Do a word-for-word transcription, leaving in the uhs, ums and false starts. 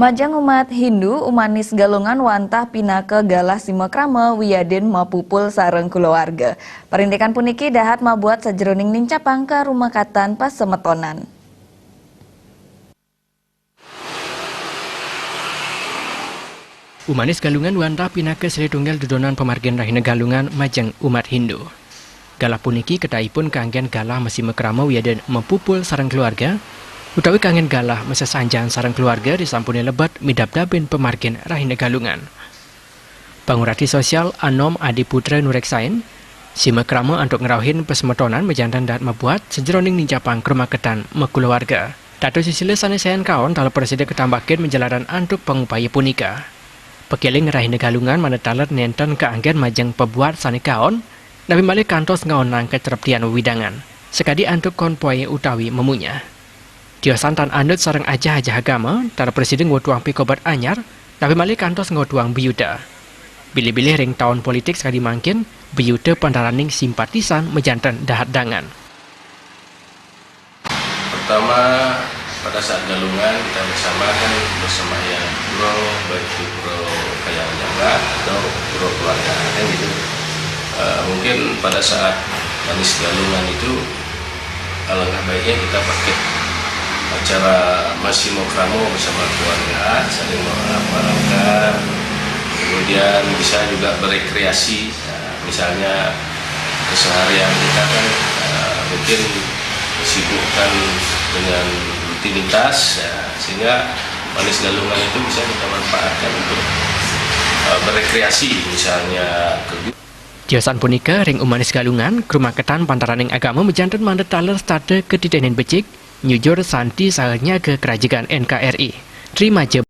Majeng umat Hindu, Umanis Galungan wantah pinaka galah simakrama wiadin mapupul sareng kulawarga. Parindikan puniki dahat mabuat sajeroning nincapang karumakadan pasemetonan. Umanis Galungan wantah pinaka silih tunggal dudonan pamargin rahina Galungan majeng umat Hindu. Galah puniki kedahipun kanggen galah masimakrama wiadin mapupul sareng keluarga, utawi kanggen galah masesanjan sareng keluarga risampune lebet midabdabin pamargin rahina Galungan. Pangurati sosial Anom Adi Putra nureksain, simakrama antuk ngrauhin pasemetonan majanten dahat mabuat sajeroning nincapang karumakadan makulawarga. Dados sisila sane sayan kaon taler prasida katambakin majalaran antuk pangupaya punika. Pakeling rahina Galungan manut taler nenten kaanggen majeng pabuat sane kaon, napi malih kantos ngaonang katreptian wewidangan, sakadi antuk konvoy utawi mamunyah. Tiosan tan anut sareng ajah-ajah agama, taler prasida ngwetuang pikobet anyar, napi malih kantos ngwetuang biyuda. Bilih-bilih ring taun politik sakadi mangkin, biyuda pantaraning simpatisan majanten dahat dangan. Pertama, pada saat Galungan kita bersama kan bersembahyang pura, baik itu pura Kayang Jagat atau pura keluarga, kan gitu. Eh, mungkin pada saat manis Galungan itu, alangkah baiknya kita pakai acara masimakrama bersama keluarga, saling memaafkan, kemudian bisa juga berekreasi. Nah, misalnya keseharian kita kan, eh, mungkin sibuk kan dengan rutinitas, ya, sehingga manis Galungan itu bisa kita manfaatkan untuk, eh, berekreasi, misalnya ke Tiosan punika ring Umanis Galungan, karumakadan pantaraning agama majanten manut taler setata katitianin becik, nyujur, santi saha nyaga karajegan N K R I. Tri Maja